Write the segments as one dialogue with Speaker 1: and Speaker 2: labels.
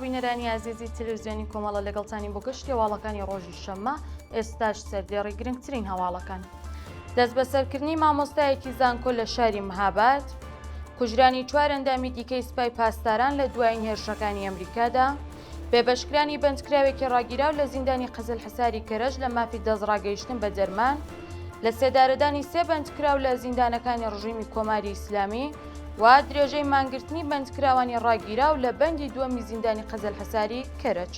Speaker 1: بینەرانی ئازیزی تەلەڤزیۆنی کۆمەڵە لەگەڵتانین بۆ گەشتی هەواڵەکانی ڕۆژی شەممە ئێستاش سەردێڕی گرنگترین هەواڵەکان. دەستبەسەرکردنی مامۆستایەکی زانکۆ لە شاری مهاباد، کوژرانی چوار ئەندامی دیکەی سپای پاسداران لە دوایین هێرشەکانی ئەمریکادا، بێبەشکرانی بەندکراوێکی ڕاگیراو لە زیندانی قزلحساری کەرەج لە مافی دەستڕاگەیشتن بە دەرمان، لە سێدارەدانی سێ بەندکراو لە زیندانەکانی ڕژیمی کۆماری ئیسلامی و درێژەی مانگرتنی بەندکراوانی ڕاگیراو لە بەندی دووەمی زیندانی قزلحساری کەرەج.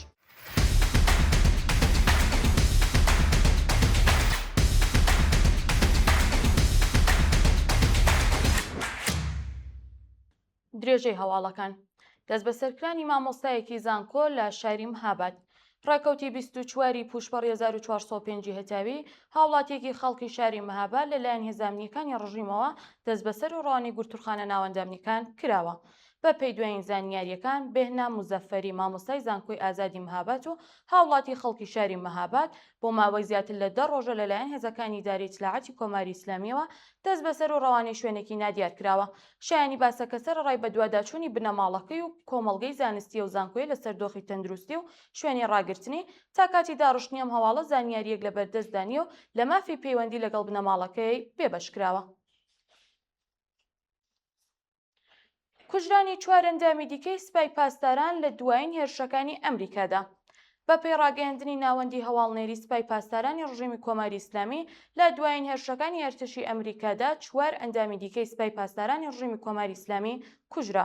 Speaker 1: درێژەی هەواڵەکان. دەستبەسەرکرانی مامۆستایەکی زانکۆ لە شاری مهاباد. ڕێکەوتی 24 ی پووشپەڕی 1405 ی هەتاوی، هاوڵاتییەکی خەڵکی شاری مهاباد لەلایەن هێزە ئەمنییەکانی ڕژیمەوە دەستبەسەر و ڕەوانەی گرتووخانە ناوەندە ئەمنییەکان کراوە. بە پێی دوایین زانیارییەکان، بێهنام موزەفەری مامۆستای زانکۆی ئازادی مهاباد و هاوڵاتی خەڵکی شاری مهاباد بۆ ماوەی زیاتر لە دە ڕۆژە لەلایەن هێزەکانی ئیدارەی ئیتلاعاتی کۆماری ئیسلامییەوە دەستبەسەر و ڕەوانەی شوێنێکی نادیار کراوە. شایانی باسە کە سەرەڕای بەدواداچوونی بنەماڵەکەی و کۆمەڵگەی زانستی ئەو زانکۆیە لەسەر دۆخی تەندروستی و شوێنی ڕاگرتنی، تا کاتی داڕشتنی ئەم هەواڵە زانیارییەک لەبەردەستدا نییە و لە مافی پەیوەندی لەگەڵ بنەماڵەکەی بێبەش کراوە. کوژرانی چوار ئەندامی دیکەی سپای پاسداران لە دوایین هێرشەکانی ئەمریکادا. بەپێی ڕاگەیەندنی ناوەندی هەواڵنێری سپای پاسدارانی ڕژێمی کۆماری ئیسلامی، لە دوایین هێرشەکانی ئەرتەشی ئەمریکادا چوار ئەندامی دیکەی سپای پاسدارانی ڕژێمی کۆماری ئیسلامی کوژرا.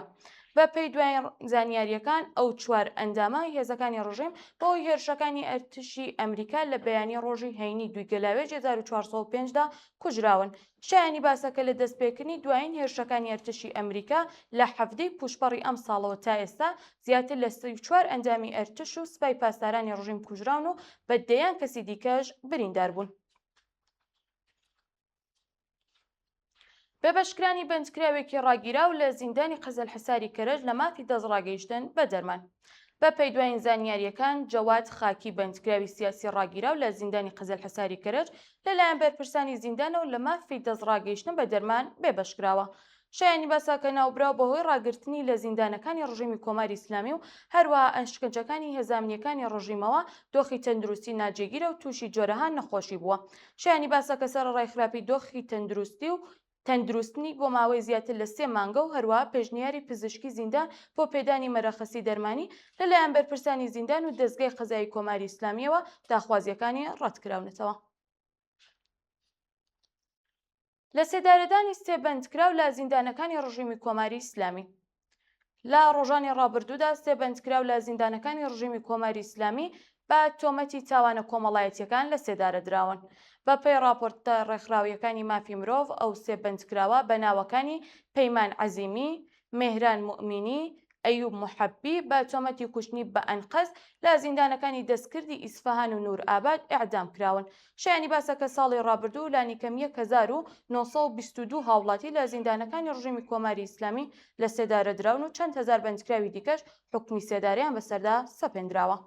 Speaker 1: بەپێی دوایین زانیارییەکان ئەو چوار ئەندامە هێزەکانی ڕژێم بەهۆی هێرشەکانی ئەرتشی ئەمریکا لە بەیانی ڕۆژی هەینی دووی گەلاوێژ 1405 دا کوژراون. شایانی باسە کە لە دەستپێکردنی دوایین هێرشەکانی ئەرتەشی ئەمریکا لە حەڤدەی پووشپەڕی ئەمساڵەوە تا ئێستا زیاتر لە 34 ئەندامی ئەرتش و سپای پاسدارانی ڕژیم کوژراون و بە دەیان کەسی دیکەش بریندار بوون. بێبەشکرانی بەندکراوێکی ڕاگیراو لە زیندانی قزلحساری کەرەج لە مافی دەستڕاگەیشتن بە دەرمان. بە پێی دوایین زانیارییەکان، جەواد خاکی بەندکراوی سیاسی ڕاگیراو لە زیندانی قزلحساری کەرەج لەلایەن بەرپرسانی زیندانەوە لە مافی دەستڕاگەیشتن بە دەرمان بێبەشکراوە. شایانی باسە کە ناوبراو بەهۆی ڕاگرتنی لە زیندانەکانی ڕژێمی کۆماری ئیسلامی و هەروەها ئەشکەنجەکانی هێزە ئەمنییەکانی ڕژیمەوە دۆخی تەندروستی ناجێگیرە و تووشی جۆرەها نەخۆشی بووە. شایانی باسە کە سەرەڕای خراپی دۆخی تەندروستی و تەندروستنی بۆ ماوەی زیاتر لە سێ مانگە و هەروەها پێشنیاری پزیشکی زیندان بۆ پێدانی مەرەخەسی دەرمانی لەلایەن بەرپرسانی زیندان و دەزگای قەزایی کۆماری ئیسلامییەوە داخوازییەکانی ڕەتکراونەتەوە. لەسێدارەدانی سێ بەندکراو لە زیندانەکانی ڕژیمی کۆماری ئیسلامی. لە ڕۆژانی ڕابردوودا سێ بەندکراو لە زیندانەکانی ڕژیمی کۆماری ئیسلامی بە تۆمەتی تاوانە کۆمەڵایەتییەکان لە سێدارە دراون. بە پێی ڕاپۆرتە ڕێکخراوییەکانی مافی مرۆڤ ئەو سێ بەندکراوە بە ناوەکانی پەیمان عەزیمی، مێهران موئمینی، ئەیوب موحەبی بە تۆمەتی کوشتنی بە ئەنقەست لە زیندانەکانی دەستکردی ئیسفەهان و نوورئاباد ئێعدام کراون. شایانی باسە کە ساڵی ڕابردوو لانیکەم 1922 هاوڵاتی لە زیندانەکانی ڕژێمی کۆماری ئیسلامی لە سێدارە دراون و چەند هەزار بەندکراوی دیکەش حوکمی سێدارەیان بەسەردا سەپێندراوە.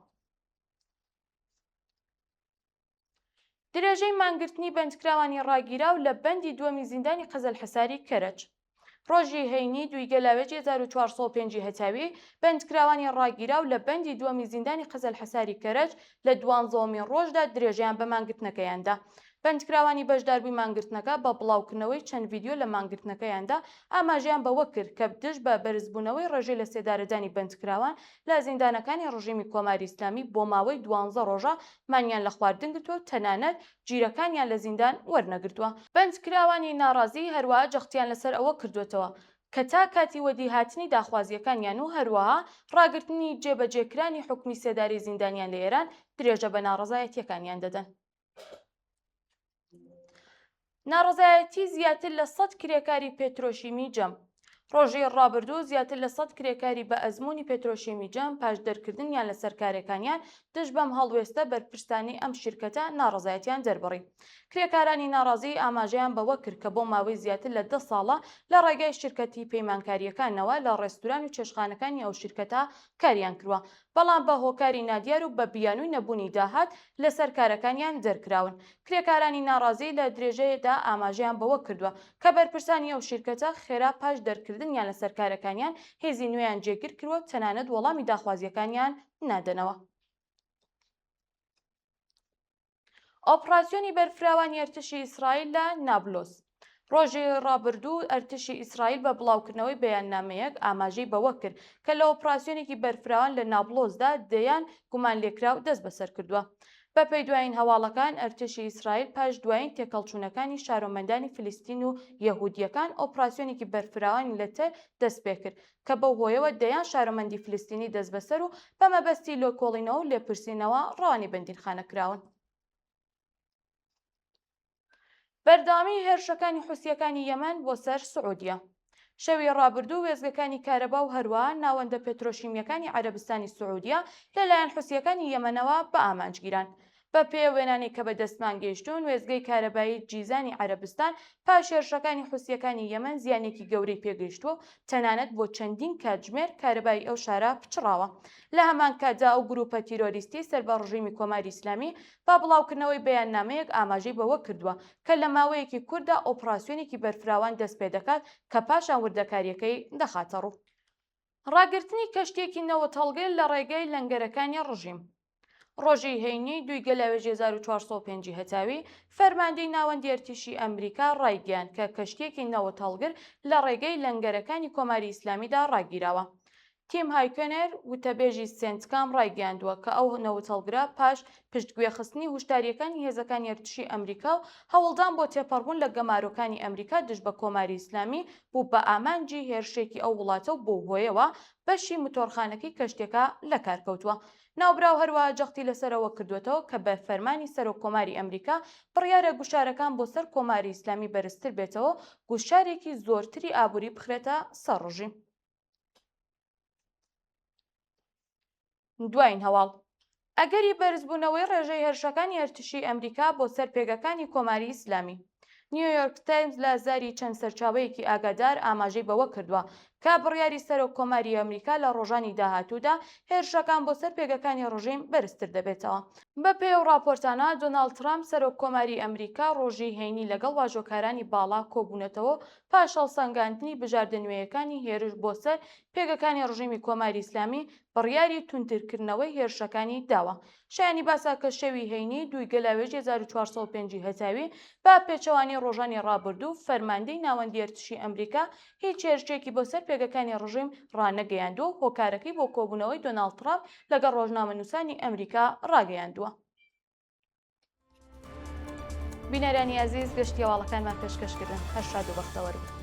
Speaker 1: درێژەی مانگرتنی بەندکراوانی ڕاگیراو لە بەندی دووەمی زیندانی قزلحساری کەرەج. ڕۆژی هەینی دووی گەلاوێژی 1405 ی هەتاوی، بەندکراوانی ڕاگیراو لە بەندی دووەمی زیندانی قزلحساری کەرەج لە دوانزەوەمین ڕۆژدا درێژەیان بە مانگرتنەکەیان دا. بەندکراوانی بەشداربووی مانگرتنەکە بە بڵاوکردنەوەی چەند ڤیدیۆ لە مانگرتنەکەیاندا ئاماژەیان بەوە کرد کە دژ بە بەرزبوونەوەی ڕێژەی لەسێدارەدانی بەندکراوان لە زیندانەکانی ڕژیمی کۆماری ئیسلامی بۆ ماوەی دوانزە ڕۆژە مانیان لە خواردن گرتووە و تەنانەت جیرەکانیان لە زیندان وەرنەگرتووە. بەندکراوانی ناڕازی هەروەها جەختیان لەسەر ئەوە کردووەتەوە کە تا کاتی وەدیهاتنی داخوازییەکانیان و هەروەها ڕاگرتنی جێبەجێکرانی حوکمی سێدارەی زیندانیان لە ئێران درێژە بە ناڕەزایەتییەکانیان دەدەن. ناڕەزایەتی زیاتر لە سەد کرێکاری پێترۆشیمی جەم ڕۆژی ڕابردوو زیاتر لە سەد کرێکاری بە ئەزمموی پێترۆشیمی جەم پاش دەرکردنیان لەسەر کارەکانیان دژ بەم هەڵوێستە بەرپرسانی ئەم شیرکەتە ناڕەزایەتیان دەربڕی. کرێکارانی ناڕازی ئاماژەیان بەوە کرد کە بۆ ماوەی زیاتر لە دە ساڵە لە ڕێگای شیرکەتی پەیمانکارییەکانەوە لە ڕێستوران و چێشتخانەکانی ئەو شیرکەتە کاریان کروە. بەڵام بە هۆکاری نادیار و بە بیانووی نەبوونی داهات لەسەر کارەکانیان دەرکراون. کرێکارانی ناڕازی لە درێژەیەدا ئاماژەیان بەوە کردووە کە بەرپرسانی ئەو شیرکەتە خێرا پاش دەرکردنیان لەسەر کارەکانیان هێزی نوێیان جێگیر کرووە و تەنانەت وەڵامی داخوازییەکانیان نادەنەوە. ئۆپڕاسیۆنی بەرفراوانی ئەرتشی ئیسرائیل لە نابلۆس ڕۆژی ڕابردوو ئەرتشی ئیسرائیل بە بڵاوکردنەوەی بەیاننامەیەک ئاماژەی بەوە کرد کە لە ئۆپراسیۆنێکی بەرفراوان لە نابلۆسدا دەیان گومانلێکراو دەستبەسەر کردووە. بەپێی دوایین هەواڵەکان ئەرتشی ئیسرائیل پاش دوایین تێکهەڵچوونەکانی شارۆمەندانی فلستین و یەهودییەکان ئۆپراسیۆنێکی بەرفراوانی لە تەل دەستپێکرد کە بەو هۆیەوە دەیان شارۆمەندی فلستینی دەستبەسەر و بە مەبەستی لێکۆڵینەوە و لێپرسینەوە ڕەوانەی بەندینخانە کراون. بەردەوامیی هێرشەکانی حوسییەکانی یەمەن بۆ سەر سعودیە. شەوی ڕابردوو وێستگەکانی کارەبا و هەروەها ناوەندە پێترۆشیمییەکانی عەرەبستانی سعودیە لەلایەن حوسییەکانی یەمەنەوە بە ئامانج گیران. بە پێی ئەو وێنانەی کە بە دەستمان گەیشتوون، وێستگەی کارەبایی جیزانی عەرەبستان پاش هێرشەکانی حوسییەکانی یەمەن زیانێکی گەورەی پێگەیشتووە و تەنانەت بۆ چەندین کاتژمێر کارەبای ئەو شارە پچڕاوە. لە هەمان کاتدا ئەو گرووپە تیرۆریستیەی سەر بە ڕژیمی کۆماری ئیسلامی بە بڵاوکردنەوەی بەیاننامەیەک ئاماژەی بەوە کردووە کە لە ماوەیەکی کورتدا ئۆپڕاسیۆنێکی بەرفراوان دەستپێدەکات کە پاشان وردەکارییەکەی دەخاتەڕوو. ڕاگرتنی کەشتییەکی نەوتهەڵگر لە ڕێگەی لەنگەرەکانی ڕژیم. ڕۆژی هەینی دووی گەلاوێژی 1405 ی هەتاوی، فەرماندەی ناوەندی ئەرتشی ئەمریکا ڕایگەیاند کە کەشتییەکی نەوتهەڵگر لە ڕێگەی لەنگەرەکانی کۆماری ئیسلامیدا ڕاگیراوە. تیم هایکۆنێر، وتەبێژی سێنتکام ڕایگەیاندووە کە ئەو نەوتهەڵگرە پاش پشتگوێخستنی هوشدارییەکانی هێزەکانی ئەرتشی ئەمریکا و هەوڵدان بۆ تێپەڕبوون لە گەمارۆکانی ئەمریکا دژ بە کۆماری ئیسلامی بوو بە ئامانجی هێرشێکی ئەو وڵاتە و بەو هۆیەوە بەشی متۆرخانەکەی کەشتیەکە لەکار کەوتووە. ناوبراو هەروەها جەختی لەسەر ئەوە کردووەتەوە کە بە فەرمانی سەرۆک کۆماری ئەمریکا بڕیارە گوشارەکان بۆ سەر کۆماری ئیسلامی بەرزتر بێتەوە و گوشارێکی زۆرتری ئابووری بخرێتە سەر ڕژیم. دوایین هەواڵ، ئەگەری بەرزبوونەوەی ڕێژەی هێرشەکانی ئەرتشی ئەمریکا بۆ سەر پێگەکانی کۆماری ئیسلامی. نیویۆرک تایمز لە زاری چەند سەرچاوەیەکی ئاگادار ئاماژەی بەوە کردووە کە بڕیاری سەرۆک کۆماری ئەمریکا لە ڕۆژانی داهاتوودا هێرشەکان بۆ سەر پێگەکانی ڕژیم بەرزتر دەبێتەوە. بەپێی ئەو ڕاپۆرتانە، دۆناڵد ترامپ سەرۆک کۆماری ئەمریکا ڕۆژی هەینی لەگەڵ واژۆکارانی باڵا کۆبوونەتەوە و پاش هەڵسەنگاندنی بژاردە نوێیەکانی هێرش بۆ سەر پێگەکانی ڕژیمی کۆماری ئیسلامی بڕیاری توندترکردنەوەی هێرشەکانی داوە. شایانی باسە کە شەوی هەینی دووی گەلاوێژی 1405 ی هەتاوی بە پێچەوانەی ڕۆژانی ڕابردوو فەرماندەی ناوەندی ئەرتشی ئەمریکا هیچ هێرشێکی بۆ سەر پێگەکانی ڕژیم ڕانەگەیاندووە و هۆکارەکەی بۆ کۆبوونەوەی دۆناڵد ترامپ لەگەڵ ڕۆژنامەنووسانی ئەمریکا ڕاگەیاندووە. بینەرانی ئازیز گشتی هەواڵەکانمان پێشکەش کردن هەر شاد و بەختەوەر بن.